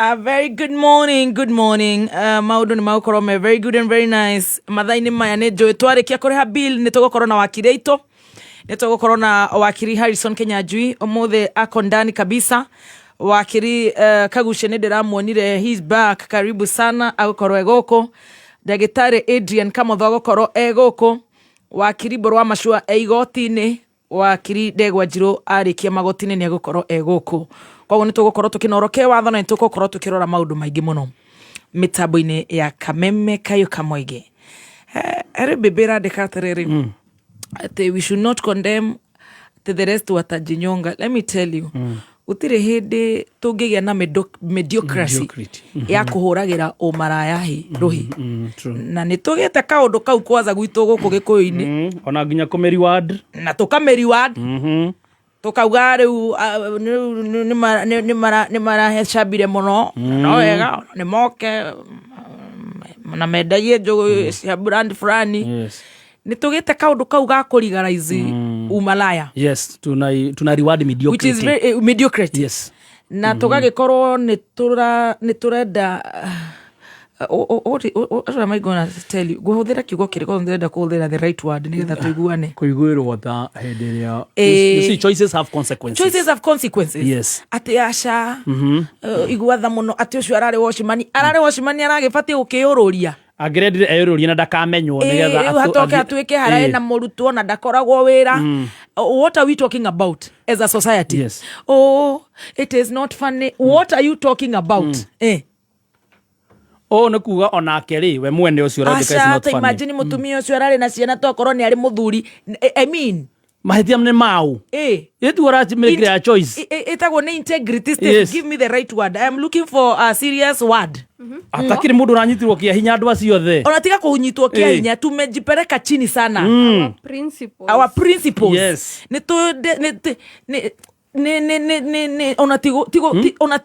A very good morning, good morning. Maũndũ nĩ magũkorwo me very good and very nice. Mathaa-inĩ maya nĩ njũĩ twarĩkia kũrĩha bill nĩ tũgũkorwo na wakiri aitũ. Nĩ tũgũkorwo na wakiri Harrison Kinyanjui ũmũthĩ ako ndani kabisa. Wakiri Kagucia nĩ ndĩramuonire, he's back, karibu sana, agũkorwo e gũkũ. Ndagĩtarĩ Adrian Kamotho agũkorwo e gũkũ. Wakiri Mbũrũ wa Macua e igoti-inĩ. Wakiri Ndegwa Njirũ arĩkia magoti-inĩ nĩ egũkorwo e gũkũ. Koguo nĩ tũgũkorwo tũkĩnoroke watho na nĩ tũgũkorwo tũkĩrora maũndũ maingĩ mũno mĩtambo-inĩ ya Kameme Kayũ Kamoige. Harĩ mbĩmbĩ ĩrandĩka atĩrĩrĩ, atĩ we should not condemn, atĩ the rest watajinyonga. Let me tell you, gũtirĩ hĩndĩ tũngĩgĩa na mediocracy Mediocrity. ya kũhũragĩra ũmaraya rũhi. True. Na nĩ tũgĩte kaũndũ kau kwanza gwitũ gũkũ Gĩkũyũ-inĩ. Ona nginya kũmĩ-reward. Na tũkamĩ-reward. Tũkauga rĩu nĩ marahecambire mũno, no wega nĩ moke na mendagie njũgũ cia brand fulani. Nĩ tũgĩte kaũndũ kau ga kũlegalize umalaya. Yes, tuna reward Which mediocrity. is very mediocrity. Na tũgagĩkorwo nĩ tũrenda what am I gonna tell you, ngũhũthĩra kiugo kĩrĩkũ? Ndĩrenda kũhũthĩra the right word nĩgetha tũiguane. Kũiguĩrwo tha hĩndĩ ĩrĩa you see, choices have consequences. Choices have consequences. Atĩ aca, igua tha mũno atĩ ũcio ararĩ wacimani aragĩbatiĩ gũkĩyũrũria. Angĩrendire eyũrũrie na ndakamenywo nĩgetha Rĩu hatoke atuĩke hararĩ na mũrutwo na ndakoragwo wĩra. What are we talking about as a society? Oh, it is not funny. What are you talking about? Ũũ nĩ kuga onake rĩ, we mwene ũcio ũrandĩka is Aca not ta funny. Imagine mũtumia ũcio ararĩ na ciana, tokorwo nĩ arĩ mũthuri. I mean, Mahĩtia nĩ mau ĩtu ũramĩkĩra ya choice. Ĩtagwo nĩ integrity state. Give me the right word, I am looking for a serious word. Atakĩrĩ mũndũ ũranyitirwo kĩa hinya andũ acio othe. Ona tiga kũnyitwo kĩa hinya, tumejipeleka chini sana. Our principles. Our principles. Nĩ tũ nĩ nĩ nĩ nĩ nĩ nĩ nĩ ona ti ti ona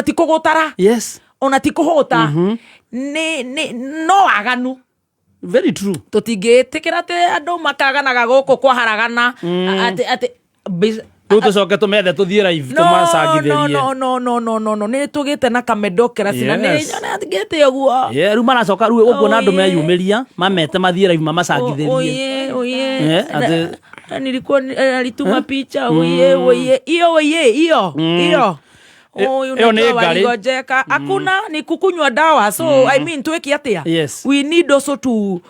ti kũgũtara, ona ti kũhũta, nĩ no waganu. Very true. Tũtingĩtĩkĩra atĩ andũ makaganaga gũkũ kwaharagana atĩ Rĩu tũcoke tũmethe tũthiĩ live No, no, tũmacangithĩrie. no, no, no, no, no, no, nĩ tũgĩte na kamedocracy na nĩ ngĩte ũguo. Yeah, rĩu maracoka rĩu ũkuona andũ Oye. meyumĩria mamete mathiĩ live mamacangithĩrie. Oye, oye. Eh, Nilikuwa alituma picha, oye, oye, hiyo, oye, hiyo hiyo. Oh, Ĩyo nĩ unajua ngarĩ. waligonjeka, hakuna ni kukunywa dawa, so I mean, tweke atia? We need also to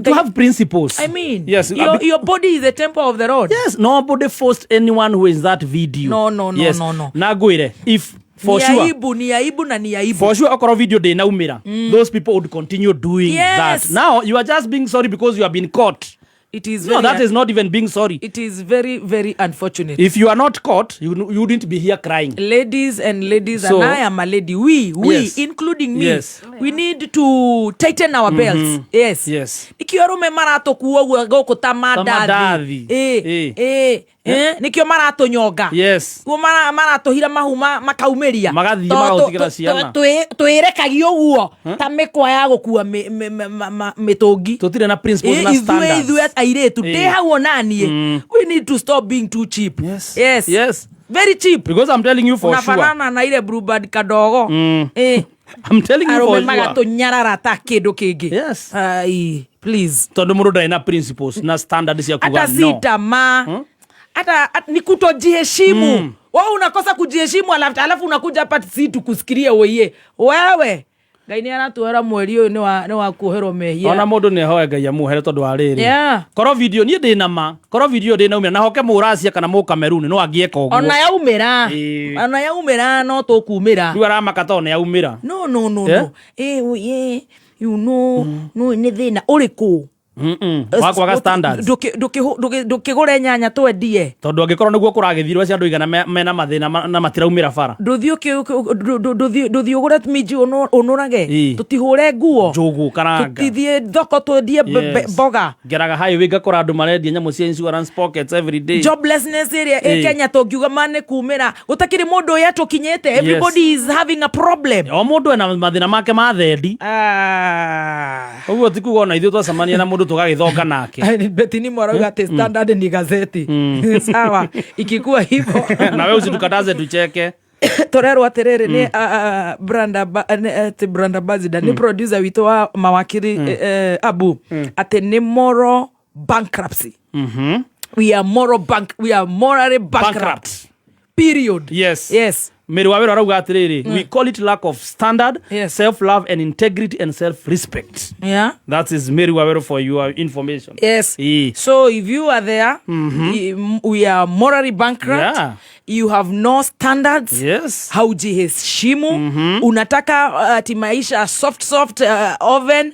To have principles. I mean, your body is the temple of the Lord. Yes, nobody forced anyone who is that video. No, no. Na ngwĩre, if for Ni sure aibu, ni aibu na ni aibu. For sure okorwo video ndĩnaumĩra, those people would continue doing that. Now you are just being sorry because you have been caught. It is No, very that is not even being sorry. It is very, very unfortunate. If you are not caught, you wouldn't be here crying. Ladies and ladies, So- and I am a lady, we including me, we need to tighten our belts, yes. Nikio arume maratũkua ũguo gũkũ ta mandathi. Mandathi. Ĩ, nikĩo maratũnyonga. Guo maratũhira mahu makaumĩria. Magathiĩ Tondũ magagũtigĩra ciana. Twĩrekagia ũguo ta mĩkwa ya gũkua mĩtũngi. Tũtirĩ na principles na Ithuĩ standards. ithuĩ airĩtu ndĩ hau onaniĩ, we need to stop being too cheap. Yes. Very cheap. Because I'm telling you for sure, Unafanana na ile Bluebird kadogo. I'm telling you Arũme for sure, magatũnyarara ta kĩndũ kĩngĩ. Ai, please. Tondũ mũndũ ndarĩ na principles na standards cia kuga Hata si no. tamaa, hata ni kutojiheshimu. Wewe unakosa kujiheshimu, alafu unakuja hapa si tukusikirie wewe. Wewe Ngai nĩ aratuohera mweri ũyũ nĩ wa kuoherwo mehia. Ona mũndũ nĩ ahoe Ngai amuohere tondũ wa rĩrĩ, korwo video niĩ ndĩ na ma, korwo video ndĩnaumĩra na hoke mũracia kana mũkameruni no angĩeka ũguo. Ona yaumĩra, ona yaumĩra no tũkumĩra. Rĩu aramaka tondũ nĩ yaumĩra. No. Eh? No, eh, no nĩ thĩna ũrĩkũ? Wa kwaga standards. Ndũkĩgũre nyanya twendie. Tondũ angĩkorwo nĩguo kũragĩthirwo acio andũ igana mena mathĩna na matiraumĩra bara. Ndũthiĩ ũgũre minji ũnũrage. Tũtihũre nguo. Njũgũ karanga. Tũtithiĩ thoko twendie mboga. Ngeraga highway ngakora andũ marendia nyamũ cia insurance pockets every day. Joblessness ĩrĩa ĩ Kenya, tũngiuga ma nĩ kumĩra gũtakĩrĩ mũndũ ũyũ atũkinyĩte. Everybody is having a problem. O mũndũ ena mathĩna make ma thendi. Ah. Ũguo ti kuga ona ithuĩ twacemania na mũndũ tũgagĩthonga nake. Betini mwarauga ati standard ni gazeti. Sawa, ikikuwa hivyo. Nawe usitukataze tucheke. Tũrerwo atĩrĩrĩ nĩ brand atĩ brand ambassador, nĩ producer witũ wa mawakiri, Abu, atĩ nĩ moral bankruptcy. We are morally bankrupt, Bankrupt. Period. Yes. Yes. Mĩrĩ wa wĩra arauga atĩrĩrĩ, we call it lack of standard, self love and integrity and self respect. That is Mary Waweru for your information. Ĩĩ. So if you are there, we are morally bankrupt. You have no standards. Haujiheshimu. Unataka ati maisha soft soft, oven.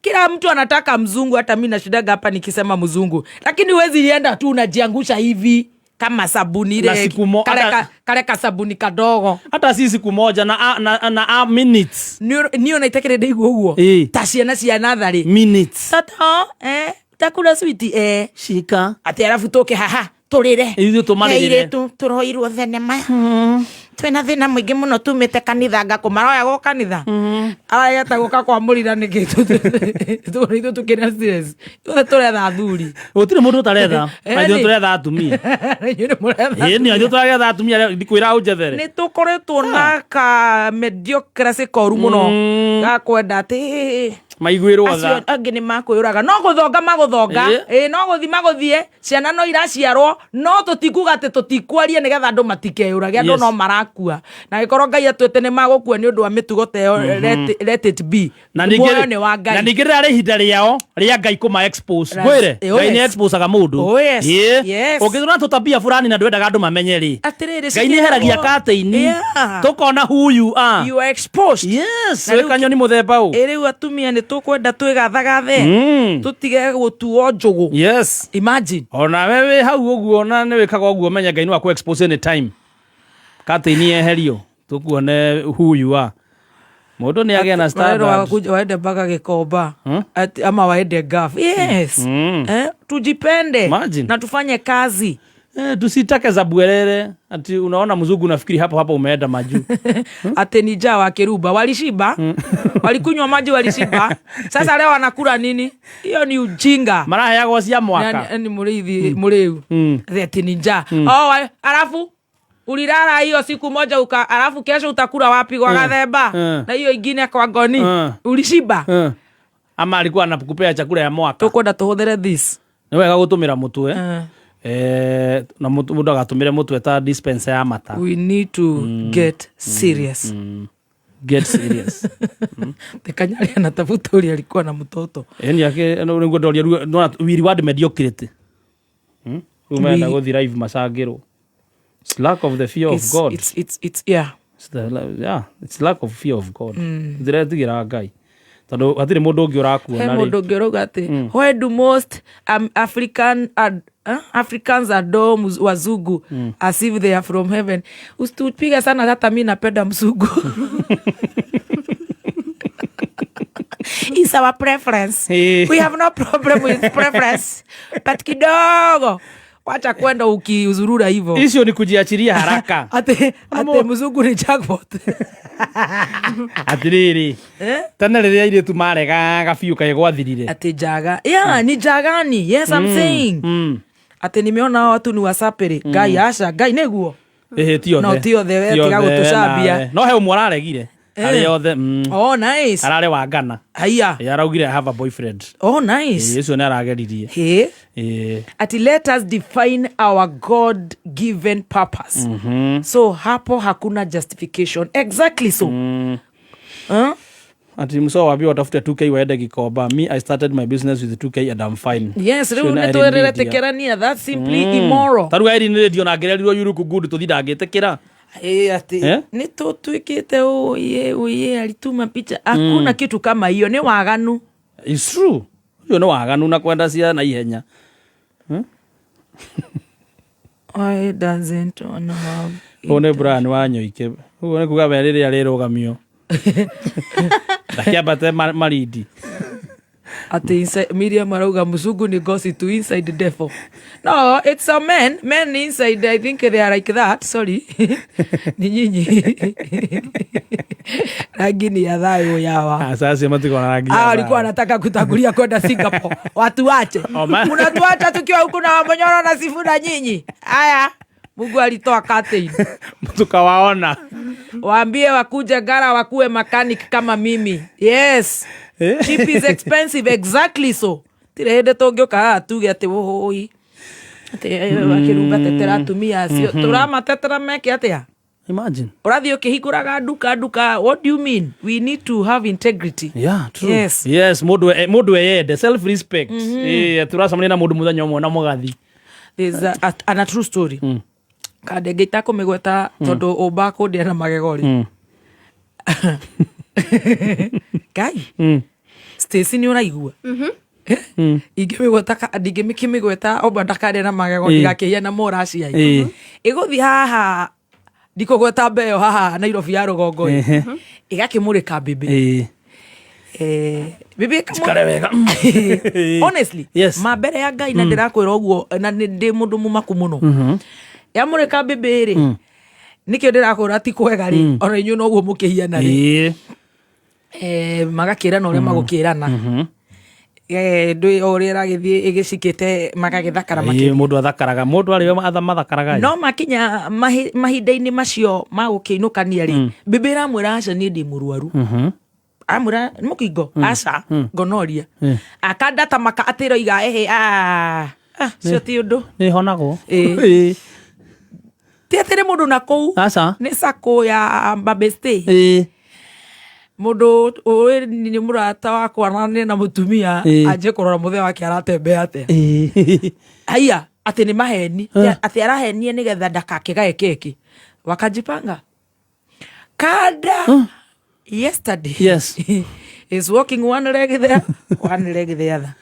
Kila mtu anataka mzungu, hata mi nashidaga hapa nikisema mzungu, lakini huwezi enda tu unajiangusha hivi kama sabuni Na ile kale kale kasabuni kadogo. Hata si siku moja na minutes. Niĩ ona itekĩrĩ ndaigua ũguo ta ciana cia natharĩ. Minutes. Tata, takula switi, Shika. Atĩ arabu tũke haha tũrĩre. Ithuĩ tũmarĩrĩre. Airĩtu tũroirwo thenema, twĩna thĩna mũingĩ mũno, tumĩte kanitha, ngakũmaroya gũ kanitha arageta gũka kwamũrira nĩkĩ? Ithuĩ tũkĩrĩ stress, ithuĩ tũretha athuri. Gũtirĩ mũndũ ũtaretha. Na ithuĩ tũretha atumia. Inyuĩ nĩ mũretha. Ĩĩ, nĩ ithuĩ tũragetha atumia arĩa ndikwĩra ũnjethere. Nĩ tũkoretwo na ka mediocracy koru mũno ga kwenda atĩ Maiguĩrwo acio tha. Angĩ nĩ makwĩyũraga, no gũthonga magũthonga. Ĩĩ, no gũthi magũthiĩ, ciana no iraciarwo, no tũtikuga atĩ tũtikwaria nĩgetha andũ matikeyũrage. Andũ no marakua, na gĩkorwo Ngai atuĩte nĩ magũkua nĩ ũndũ wa mĩtugo ta ĩyo, let it be. Na Muoyo ningĩ nĩ wa na Ngai. Ningĩ rĩrarĩ ihinda rĩao rĩa Ngai kũma expose. Ngwĩre, Ngai nĩ exposaga mũndũ. Oh, yes. Ĩĩ. Ũngĩthura tũtabia fulani na ndwendaga andũ mamenye rĩ, Atĩrĩrĩ, Ngai nĩ eheragia katĩini tũkona who you are. You are exposed. Yes. Na rĩu Wĩ kanyoni mũthemba ũ. Ĩ, rĩu atumia nĩ tũkwenda twĩgathagathe, tũtige gũtuo njũgũ. Imagine. Ona we wĩ hau ũguo na nĩ wĩkaga ũguo, menye Ngai no akũ expose anytime. Katĩini yeherio tũkuone who you are. Mũndũ nĩ agĩa na Marerwo standard. waende mpaka Gikomba. Ati, ama waende Gulf. Yes. Eh, tujipende. Imagine. Na tufanye kazi. Eh, tusitake za bwerere ati unaona mzungu unafikiri hapo hapo umeenda majuu. Ati ni njaa wa Kiruba walishiba, walikunywa maji walishiba, sasa leo wanakula nini? Hiyo ni ujinga. Maraheagwo cia mwaka. Ni mũrĩithi mũrĩu. Ati ni njaa. Oh, alafu ulilala hiyo siku moja uka, alafu kesho utakula wapi? Kwa Gathemba? Na hiyo ingine kwa Ngoni? Ulishiba? Ama alikuwa anakupea chakula ya mwaka. Tukwenda tuhũthĩre this. Nĩ wega gũtũmĩra mũtwe. Eh, na mũndũ agatũmĩre mũtwe ta dispenser ya mata. We need to get serious. Get serious. Tekanyari anatafuta ule alikuwa na mtoto. Ĩni ake nĩguo ndoria rĩu, nĩwona we reward mediocrity. Rĩu marenda gũthiĩ live macangĩrwo. It's lack of the fear of God. It's yeah. Yeah, it's lack of fear of God. Ndiretigĩra Ngai tondũ hatirĩ mũndũ ũngĩ He ũrakuona rĩ. Mũndũ ũngĩ ũrauga atĩ why do most Africans adore wazungu as if they are from heaven? Usitupiga sana, hata mi napenda mzungu. It's our preference. We have no problem with preference, but kidogo wacha kwenda ukiuzurura hivo. Icio ni kujiachiria haraka. Ati mzungu ni jackpot. Atirĩrĩ, Eh? tene rĩrĩa airĩtu maregaga biũ kaĩ gwathirire. Ati jaga, yeah, ni jagani. Yes, I'm saying ati nimeona hao watu ni wasapere. Ngai, aca Ngai nĩguo. Ĩhĩ, ti othe. No, ti othe, we Ti tiga othe, gũtũcambia. No he ũmwe araregire arĩ othe. Oh, nice. Ararĩ wa Ghana. Haya. Ĩ, araugire, "I have a boyfriend." Oh, nice. Ĩ, ũcio nĩ arageririe. Hey. Ĩ. Ati let us define our God given purpose. So hapo hakuna justification. Exactly so. Huh? Ati mso wambia watafute 2K waende Gikomba. Me, I started my business with 2K and I'm fine. Yes, Ũcio rĩu nĩ nĩ Irene Media. twĩrĩretĩkĩrania, that's simply immoral. Ta rĩu Irene Radio na ngĩrerirwo you look good tũthi ndangĩtĩkĩra. Eh, ati Eh? nĩ tũtuĩkĩte ũye ũye alituma picha, hakuna kitu kama hiyo, nĩ waganu. It's true, ũcio nĩ waganu na kwenda cia na ihenya. Why doesn't one have Ũyũ nĩ Brian Wanyoike, ũguo nĩ kuga we rĩrĩa rĩrũgamio ndakĩambate marindi. Ati inside, Miriam arauga mzungu ni gosi to inside devil. No, it's a men inside. I think they are like that. Sorry, ni nyinyi rangi ni ya thayo yawa. Aca, acio matikona rangi ya Ah, walikuwa thayũ. wanataka kutangulia kwenda Singapore. Watu wache. Oh, Mnatuacha tukiwa huku na Wamonyoro na Sifuna nyinyi. Haya. Mungu alitoa curtain. Tukawaona. Waambie wakuje gara wakuwe mechanic kama mimi. Yes. Cheap is expensive, exactly so. Tire hĩndĩ tũngĩũka haha tuge atĩ ũhũi. Atĩ akĩrunga tetera atumia acio. Tũramatetera meke atĩa? Imagine. Ũrathiĩ ũkĩhingũraga nduka nduka. What do you mean? We need to have integrity. Yeah, true. Yes. Yes, mundu eyende, self respect. Eh, turacemania na mundu muthenya umwe na mugathi. There's a true story. Kandenge itakũmĩgweta tondũ ũmba kũndĩa na magego rĩ. Ngai. Stacy nĩ ũraigua? Ingĩmĩgweta ndingĩmĩkĩmĩgweta omba ndakarĩa na magego ndigakĩhia na moracia. Ĩgũthiĩ haha ndikũgweta mbeo haha Nairobi ya rũgongo ĩ. Ĩgakĩmũrĩka mbĩmbĩ. Mbĩmbĩ Cikare wega. Honestly, ma mbere ya Ngai na ndĩrakwĩra ũguo na nĩ ndĩ mũndũ mũmaku mũno. Yamũrĩka mbĩmbĩ rĩ, nĩkĩo ndĩrakwĩra ti kwega rĩ, ona inyuĩ noguo mũkĩhiana rĩ. Magakĩrana ũrĩa magũkĩrana. Ndũĩ o ũrĩa ĩragĩthiĩ ĩgĩcikĩte magagĩthakara makĩria. Mundu athakaraga, mundu arĩ we mathakaraga. No makinya mahinda-inĩ macio ma gũkĩinũkania rĩ, mbĩmbĩ ĩramwĩra aca niĩ ndĩ mũrwaru. Amwĩra nĩ mũkingo, aca gonorrhea. Akanda maka atĩ ĩroiga ehe cio ti ũndũ. Nĩ honagwo. Ti atĩ nĩ mũndũ na kũu. Aca. Nĩ sacco ya mabeste. Mũndũ ũĩ nĩ mũrata wakwa na nĩ na mũtumia anjie kũrora mũthee wake aratembea atĩa. Haiya atĩ nĩ maheni, atĩ arahenia nĩgetha ndakakĩgae keki. Wakajipanga. Kada yesterday is walking one leg there, one leg the other.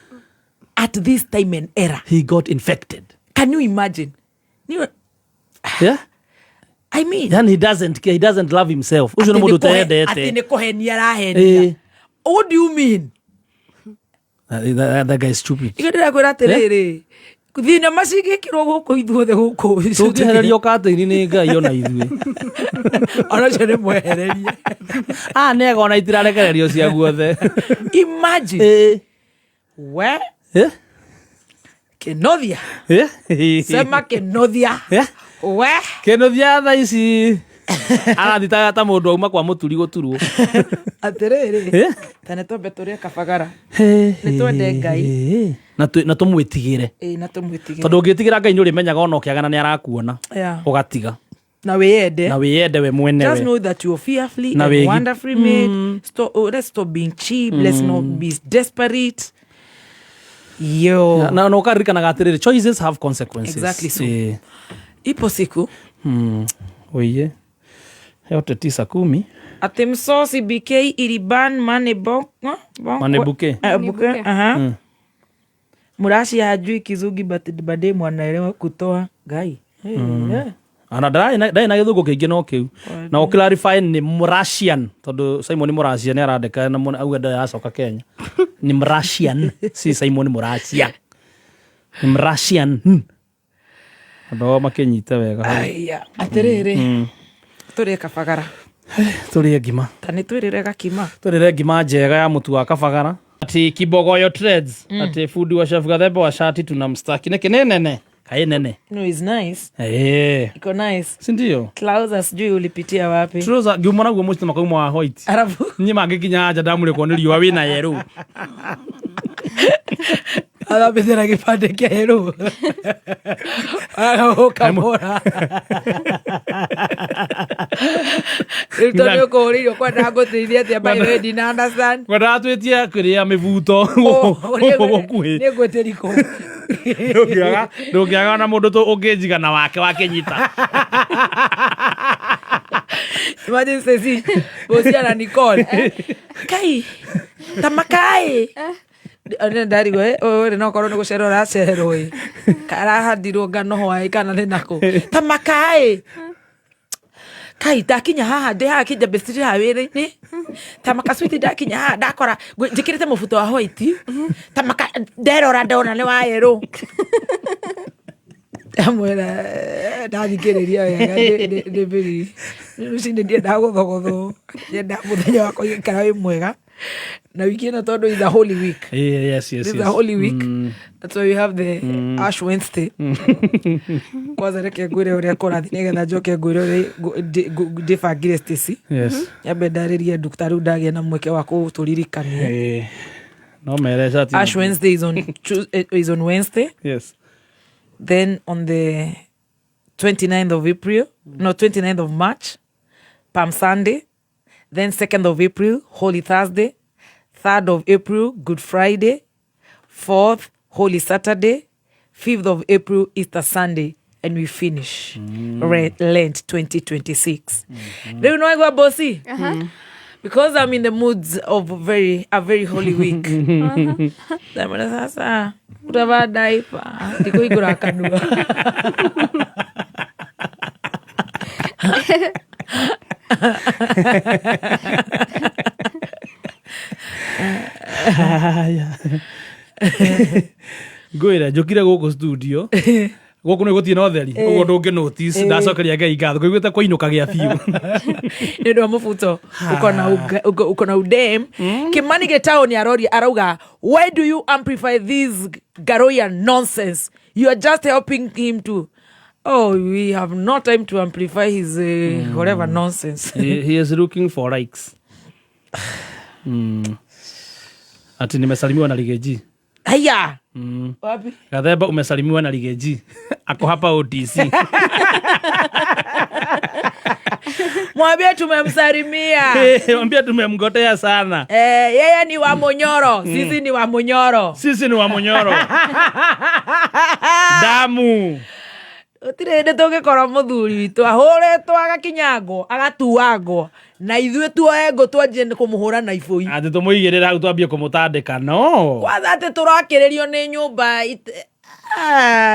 At this time and era. He got infected. Can you imagine? Yeah? I mean, Yani he doesn't care, he doesn't love himself. Ucio nĩ mũndũ atĩ ũteyendete. nĩ kũhenia arahenia. What do you mean? That guy is stupid. Igä ndĩrakwĩra atĩrĩrĩ, thinema cingĩkĩrwo gũkũ ithuothe gũkũ Tũngĩehererio katĩini nĩ Ngai ona ithuĩ. Ona ũcio nĩ mwehererie. Ah, nĩega ona itirarekererio cia guothe. Imagine. We Kĩnothia. Sema Kĩnothia. We Kĩnothia thaa ici arathi ta mũndũ auma kwa mũturi gũturwo. Atĩrĩrĩ, ta nĩ twambe tũrĩe kabagara. Nĩ twende Ngai. Na tũmwĩtigĩre. Ĩĩ, na tũmwĩtigĩre. Tondũ ũngĩtigĩra Ngai nĩ ũrĩmenyaga ona ũkĩagana nĩ arakuona. Ũgatiga. Na wĩyende. Na wĩyende we mwenewe. Just know that you're fearfully Na and wonderfully made. Let's stop being cheap. Let's not be desperate. Yo. Na ũkaririkanaga atĩrĩrĩ, choices have consequences. Exactly so. Ipo siku. Oiye. Yote 9 10. Ati msosi BK iliban money Money bouquet. Bouquet. Aha. Murashi hajui Kizungu but baadaye mwanaelewa kutoa Ngai. Ana ndarĩ na gĩthũngũ kĩingĩ no kĩu. Na ũclarify nĩ Murashian tondũ Simon Murashia nĩ arandĩka na auga ndaracoka Kenya. Ni Murashian, si Simon Murashia. Ni Murashian. Andũ ao makĩnyite wega hau. Aya, atĩrĩrĩ. Tũrĩe kabagara. Tũrĩe ngima. Ta nĩ twĩrĩre gakima. Tũrĩre ngima njega ya mũtu wa kabagara. Ati Kibogoyo Trades, ati fundi wa Chef Gathemba wa shati tunamstaki. Nĩkĩ nĩ nene? Kaĩ nene. No, is nice. Iko nice. Si ndio? Trousers sijui ulipitia wapi. Trouser ngiuma naguo mũciĩ makauma wa white. Arabu. Niĩ mangĩkinya nja ndamũrĩkwo nĩ riũa wĩna yerũ. Athambĩte na gĩbandĩ kĩa yerũ. Agagũkamũra. Rĩu tondũ nĩ ũkũhũrĩirwo kwendaga ngũteithie atĩa by the way, ndina understand. Kwendaga twĩtie kĩrĩa mĩbuto gũkuhĩ. Nĩ ngwĩtĩri kũ. Ndũngĩaga na mũndũ ũngĩnjiga na wake wakĩnyita. Imagine Ceci, Bosia na Nicole. Kai, ta makai. Nĩ ndarigwo, ũyũ rĩ no korwo nĩ gũcererwo aracererwo ĩ. Karahandirwo ngano hwaĩ kana nĩ nakũ. Ta makai. Kai, ndakinya haha, ndĩ haha Kĩnjambe Street haha wĩra-inĩ. Ta maka sweet ndakinya haha, ndakora, njĩkĩrĩte mũbuto wa white. Ta maka, nderora ndona nĩ wa yerũ. Ndamwĩra ndathikĩrĩria wega ndĩbĩri rũcinĩ ndiendaga gũthogothwo, ndiendaga mũthenya wakwa gĩikara wĩ mwega na wiki ĩno tondũ is a holy week. Yes. This is a holy week. That's why we have the Ash Wednesday. Kwanza reke ngwĩre ũrĩa kũrathiĩ nĩgetha njoke ngwĩre ũrĩa ndĩbangire Stacy. Nyambe ndarĩrie andũ ta rĩu ndagĩa na mweke wa gũtũririkania. No mere cati. Ash Wednesday is on is on Wednesday. Then on the 29th of April, no, 29th of March, Palm Sunday. Then 2nd of April, Holy Thursday. 3rd of April, Good Friday. 4th, Holy Saturday. 5th of April, Easter Sunday. And we finish Lent 2026. Rĩu no aigua bosi? Because I'm in the moods of a very holy week. Ndamwĩra sasa utavaa diaper ndikũhingũra kanua. Haya. Ngwĩre njũkire gũkũ studio gũkũ nĩ gũtirĩ na ũtheri ũguo ndũngĩ notice ndacokeria Ngai ngatho kũiguĩte kũinũka gĩa biũ. Nĩ ũndũ wa mũbuto uko na udem. Kimani Gitau nĩ aroria arauga, why do you amplify this Garoya nonsense? You are just helping him to. Oh, we have no time to amplify his whatever nonsense. He is looking for likes. Ati nimesalimiwa na Rigeji. Haya. Wapi? Gathemba umesalimiwa na Rigeji. Ako hapa OTC. Mwambie tumemsalimia. Mwambie tumemgotea sana. Yeye ni wa Munyoro. Sisi ni wa Munyoro. Sisi ni wa Munyoro. Damu. Gũtirĩ hĩndĩ tũngĩkorwo mũthuri witũ ahũrĩtwo agakinyangwo agatuangwo na ithuĩ tuoe ngũ twanjie kũmũhũra na ibũi. Atĩ tũmũigĩrĩre hau twambie kũmũtandĩka. No. Kwanza atĩ tũrakĩrĩrio nĩ nyũmba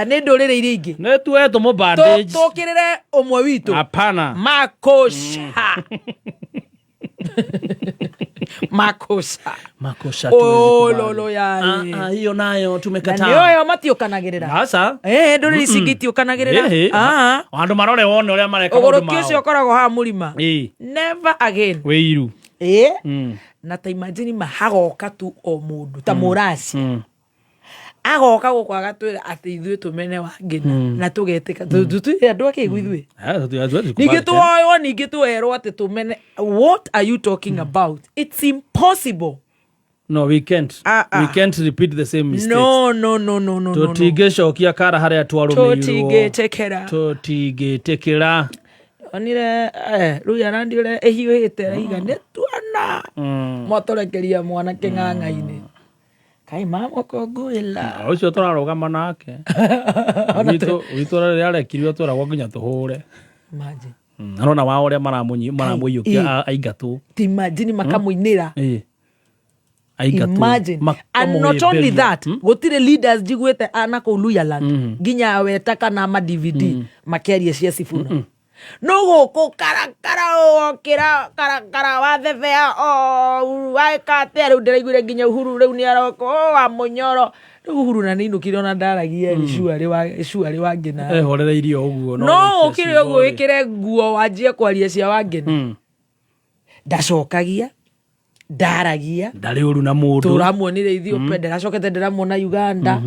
nĩ ndũrĩrĩ iria ingĩ. Nĩ tuoe tũmũ bandage. Tũkĩrĩre ũmwe witũ. Hapana. Makosha. Makosha. Makosha Oh, tuwezi kubali. lolo yae. Hiyo nayo Na tumekataa. nĩ oyo matiũkanagĩrĩra. Sasa. Ndũrĩrĩ ici ingĩ itiũkanagĩrĩra. Andũ marore wone ũrĩa mareka maũndũ Ũgũrũki ũcio mao. ũkoragwo haha mũrima. Never again. Wĩiru. Na ta imagine ma hagoka tu o mũndũ ta mũraci. Agoka gũkũ agatwĩra atĩ ithuĩ tũmene Wangĩna na tũgetĩka. Tũtirĩ andũ akĩgu ithuĩ. Ningĩ tuoywo ningĩ twerwo atĩ tũmene. What are you talking about? It's impossible. No, we can't. We can't repeat the same mistakes. No, no, no, no, no, no, no. Tũtingĩcokia kara harĩa twarũmĩirwo. Tũtingĩtĩkĩra. Tũtingĩtĩkĩra. Onire rĩu arandi ũrĩa ĩhiũhĩte araiga nĩ tuona mwatũrekeria mwanake ng'ang'a-inĩ. Kai mama kũngũĩra. Ũcio tũrarũgama nake. Witũ rĩrĩa arekirio tweragwo nginya tũhũre. Imagine. Arona wao ũrĩa maramũiyũkia aingatwo. Ti imagine makamũinĩra. Aingatwo. Imagine. And not only that, gũtirĩ leaders njiguĩte ana kũu Luhyaland nginya weta kana ma DVD makĩaria cia Sifuna. No gũkũ karakara wokĩra karakara wathebea o waĩka atĩa rĩu ndĩraiguire nginya Uhuru rĩu nĩ aroka o wa Mũnyoro. Rĩu Uhuru na nĩinũkire ona ndaragia shuarĩ Wangĩna. Ehorereirie o ũguo. No ũkĩre ũguo wĩkĩre nguo wanjie kwaria cia Wangĩna. Ndacokagia, ndaragia. Ndarĩ ũru na mũndũ. Tũramuonire Ethiopia, ndaracokete ndĩramuona Uganda,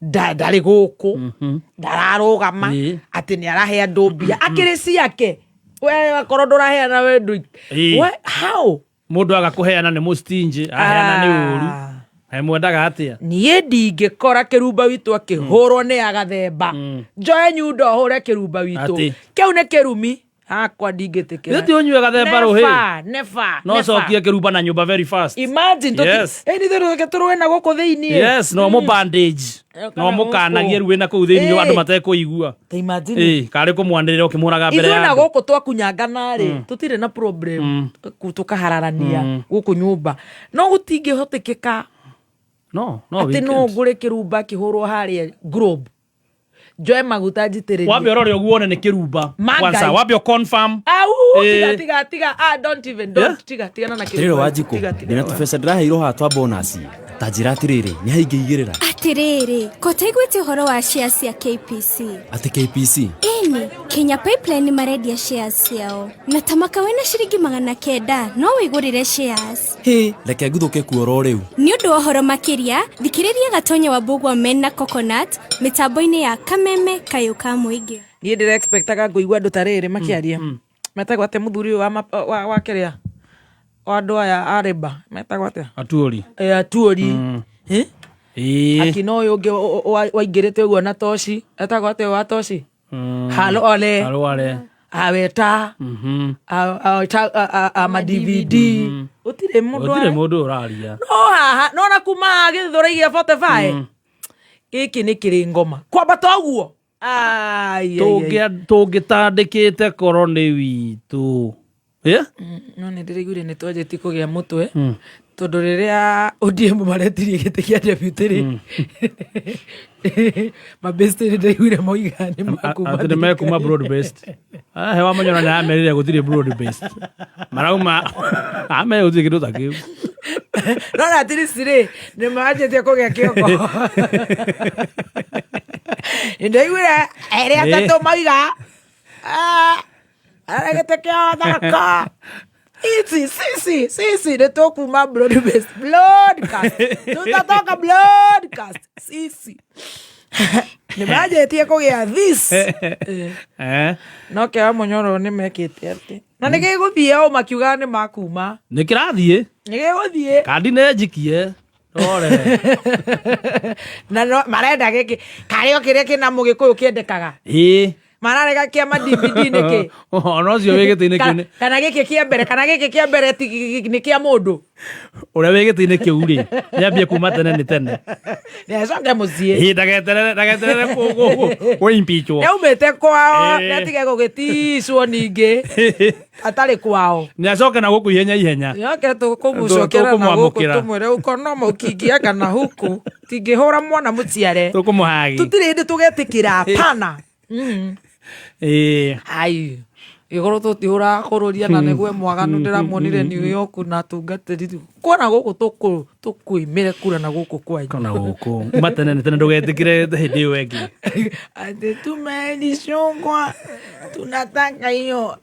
ndarĩ gũkũ, ndararũgama, atĩ nĩ arahe andũ mbia, akĩrĩ ciake. We akorwo ndũraheana we ndũ. We, how? Mũndũ aga kũheana nĩ mũstingy, aheana nĩ ũru. Mwendaga atĩa? Niĩ ndingĩkora kĩrumba witũ akĩhũrwo nĩ agathemba. Njoe nyundo hũre kĩrumba witũ. Atĩ? Kĩu nĩ kĩrumi. Hakwa ndingĩtĩkĩra. Githĩ ti ũnyue gathemba rũhĩ? Never, never, No never. cokie kĩrumba na nyũmba very fast. Imagine, nĩ ithuĩ tũrũe na gũkũ thĩiniĩ. Yes, no mũ bandage. Kana No mũkanagie gũkũ. rĩu wĩna kũu thĩiniĩ andũ matekũigua. Ta imagine. Karĩ kũmwanĩrĩra ũkĩmũraga mbere Ithuĩ ya na andũ. gũkũ twakunyangana rĩ, tũtirĩ na problem. Tũkahararania gũkũ nyũmba. No gũtingĩhotekeka No, no, atĩ we no can't. ngũre kĩrumba kĩhũrwo harĩa Globe. Njoe maguta njitĩrĩrie. Wambe ũrore ũguo wone nĩ kĩrumba. Mangai. Kwanza, wambe ũ confirm. Au, Tiga tiga tiga, ah, don't even, don't. Tiga, tigana na Rĩrĩ Wanjikũ, Tiga, tiga. Ndĩna tũbeca ndĩraheirwo haha twa bonus, ta njĩra atĩrĩrĩ, nĩ haingĩigĩrĩra? Atĩrĩrĩ, ko taiguĩte ũhoro wa shares cia KPC? Atĩ KPC? Ĩni, Kenya Pipeline marendia shares ciao, na ta maka wĩna ciringi 900 no wĩgũrĩre shares. Hĩ, reke nguthũke kuo oro rĩu. Nĩ ũndũ wa ũhoro makĩria, thikĩrĩria Gatonya wa Mbũgua mena Coconut mĩtambo-inĩ ya Kameme Kayũ ka Mũingĩ. Niĩ ndĩra expectaga ngũigua andũ ta rĩrĩ makĩaria, metagwo atĩa, mũthuri ũyũ wa kĩrĩa, wa andũ aya a rĩmba, metagwo atĩa? Atuori. Eh, atuori. Eh? Ĩĩ. Akina ũyũ ũngĩ waingĩrĩte ũguo na toci, etagwo atĩa wa toci? Halo ole. Arware. Aweta ama DVD, gũtirĩ mũndũ. Gũtirĩ mũndũ ũraria. No haha no na kuma haha gĩthũraigia 45 gĩkĩ nĩ kĩrĩ ngoma kwambata ũguo. Ai, ai, ai. Tũngĩtandĩkĩte korwo nĩ witũ. Yeah? No nä ndä raiguire nä twanjätie kå gä a må twe, tondå rä rä a ODM maretirie gä tä kä a deputy rä mabĩstĩ, nä ndĩraiguire moiga nä makuma. Atĩ nĩ mekuma broad based. He wa Manyora nĩ amerire gũtirĩ broad based. Marauma amerire gũtirĩ kĩndũ ta kĩu. No na atirisi rä nä manjätie kå gä a kä oko, nä ndaiguire erä atatå maiga gä tä kä a tharaka ici sisi sisi nä tåkuma broad based broadcast, tutatoka broadcast sisi, nä manjätie kå gä a this. Eh. No kä wa Mũnyoro nä mekä te atä na nä gä gå thiä o makiugaga nä makuma. Nĩ kĩrathiĩ. Nä gä gå thiä. Kandi nĩ njikie. Rore. Na no, marenda gä kä karä o kä rä a kä na må gä kå yå kä endekaga. Ĩĩ. Mararega kä ama DVD nä kä? Ona ũcio wĩ gĩtĩ-inĩ kĩu Kana gä kä kä mbere, kana gä kä kä mbere nä kä a må ndå. Ũrĩa wĩ gĩtĩ-inĩ kĩu rĩ, nĩambie kuma tene nĩ tene. Nä acoke må ciä. Ĩĩ, ndageterere kũ-impeachwo. Nä aumä te kwao. Ĩĩ. Nä atige gå gä ticwo ningä atarä kwao. Nĩacoke na gũkũ ihenya ihenya. Yoke tũkũmũcokera na gũkũ. Tũkũmwamũkĩra. Tũmwĩre ũkono mũkingia kana huku tingĩhũra mwana mũciare. Tũkũmũhagi. Tũtirĩ hĩndĩ tũgetĩkĩra pana. Ĩĩ. Ai, gĩkorwo tũtihũraga bũrũri na nĩgue mwaganu, ndĩramuonire New York na atungatĩri kuona gũkũ tũkwĩmĩre kura na gũkũ kwanyu. Kona gũkũ kuma tene nĩ tene, ndũgetĩkĩre hĩndĩ ĩyo ĩngĩ. Ati tumeilishongwa, tunataka hiyo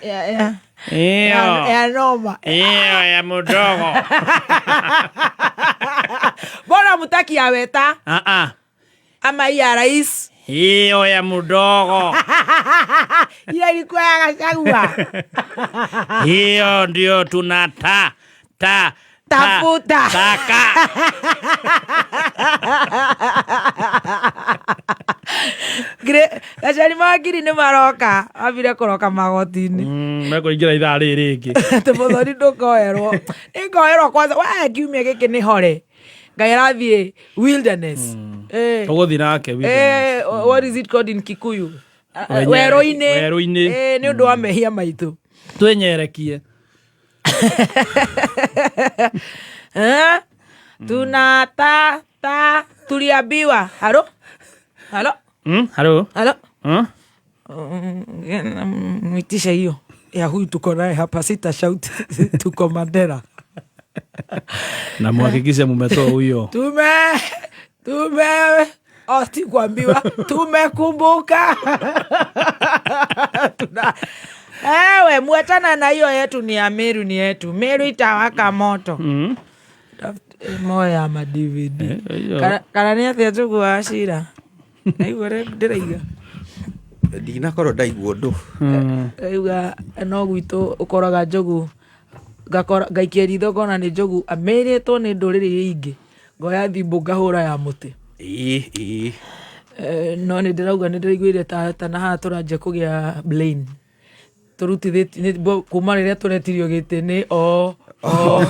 ya noma. Ĩyo ya mũdogo. Mbona mutaki ya Weta Ah, ah. ama hii ya rais? Hiyo ya mdogo. Ile ilikuwa ya Gachagua. Hiyo ndio tunata ta Tafuta. Taka. Gacari mawakiri nä maroka, ambire kå roka magoti-inä. Mekũingĩra ithaa rĩrĩ rĩngĩ. Atä må thoni ndå koerwo, nä ngoerwo kwanza we kiumia gä kä nä hore ngai arathiä wilderness. Tũgũthiĩ nake wilderness. What is it called in Kikuyu? Werũ-inĩ. Werå-inä. Nä å ndå wa mehia maitå. Twĩnyerekie. Eh? Tunata ta tuliambiwa halo halo. Halo. Halo. Mm? Mwitisha hiyo ya huyu tuko naye hapa, sita shout, tuko Mandera. Na muhakikishe mumetoa huyo. Tume oh, si kuambiwa tumekumbuka. Tuna ewe mwachana na hiyo yetu, ni ya Meru, ni yetu Meru itawaka moto. Moya ya ma DVD. Hiyo. Kana nä atä a Njogu wa cira naigua ndĩraiga. Ndinakorwo ndaigua ũndũ. Raiuga no gwitũ ũkoraga Njogu, ngaikia ritho ngona nĩ Njogu amĩrĩtwo nĩ ndũrĩrĩ iria ingĩ, ngoya thimũ ngahũra ya mũtĩ. Ĩĩ ĩĩ. No nĩ ndĩrauga nĩ ndĩraiguire ta na haha tũranjia kũgĩa blame tũrutithĩtie kuma rĩrĩa tũretirio gĩtĩ nĩ o o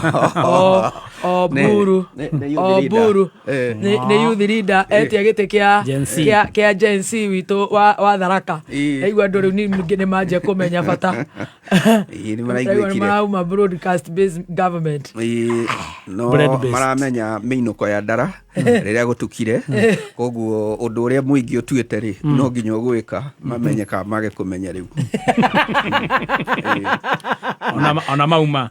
o Oburu. Nĩ- nĩ youth leader. Oburu. Eh. Nĩ youth leader etia gĩtĩ kĩa Gen Z. kĩa Gen Z witũ wa Tharaka. Ĩĩ. Ndaigua andũ rĩu ningĩ nĩ manjia kũmenya bata. Ĩĩ, nĩ Ndaigua nĩ maraiguĩkire. marauma broadcast based government. Ĩĩ, no Bread-based. maramenya mĩinũko ya ndara rĩrĩa gũtukire koguo ũndũ ũrĩa mũingĩ ũtuĩte rĩ no nginya ũgwĩka mamenye kana mage kũmenya rĩu. Ona mauma.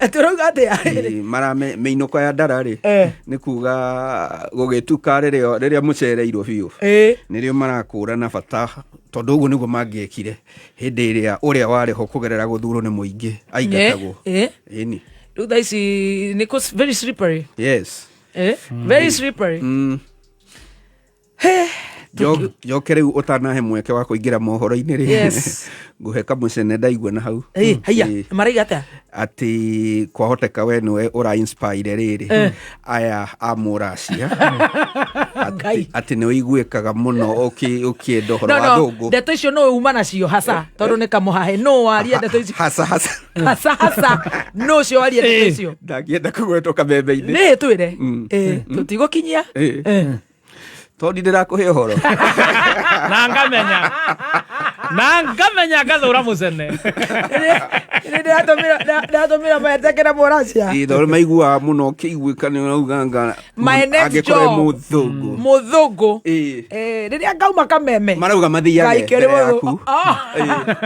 Tũrauga atĩa? Ĩĩ, mĩinũko ya ndara rĩ Eh. nĩ kuga gũgĩtuka rĩrĩa mũcereirwo biũ Ĩĩ. nĩrĩo marakũrana bata tondũ ũguo nĩguo mangĩekire hĩndĩ ĩrĩa ũrĩa warĩ ho kũgerera gũthurwo nĩ mũingĩ aingatagwo. Ĩĩ. Ĩni. Rĩu thaa ici nĩ kũ very slippery. Yes. Eh? Very slippery. Njoke rĩu ũtanahe mweke wa kũingĩra mohoro-inĩ rĩ, Yes. ngũhe kamũcene ndaigua na hau. Ĩĩ, haiya, Ĩĩ. maraiga atĩa? Atĩ kwahoteka we nĩwe ũra inspire rĩrĩ aya a mũracia Ngai. atĩ nĩ ũiguĩkaga mũno ũkĩenda ũhoro No, wa no, thũngũ. ndeto icio no uma nacio hasa tondũ nĩ kamũhahe no warie ndeto icio Hasa hasa. Hasa hasa no ũcio warie ndeto icio. Ndangĩenda kũgwetwo kamembe-inĩ. Nĩ twĩre. Ĩĩ, tũtigũkinyia. Ĩĩ. Eh. Tondũ ndĩrakũhe ũhoro. Na ngamenya. Na ngamenya ngathũra mũcene. Nĩ ndĩratũmĩra maeteke na mũracia. Ĩĩ, tondũ maiguaga mũno ũkĩiguĩka nĩ ũrauga nga My next angĩkorwo job. mũthũngũ. Mũthũngũ. Ĩĩ. Eh, rĩrĩa ngauma kameme. Marauga mathiage Ngaikio nĩ mbere mũthũngũ. yaku. Ah,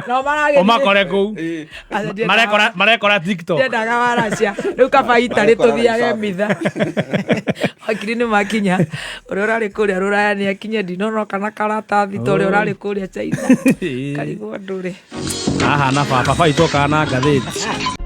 no maragĩthiĩ. Ũmakore kũu. Ĩĩ. Aca, ndiendaga- Marekora TikTok. Ndiendaga waracia rĩu kaba itarĩ Marekora tũthiage reserve. mitha. Wakiri nĩ makinya ũrĩa ũrarĩ kũrĩa rũraya nĩ akinye ndinonoka na karatathi ta ũrĩa ũrarĩ kũrĩa China. Karigwo andũ rĩ. Haha na baba, baba witũ okaga na ngathĩti.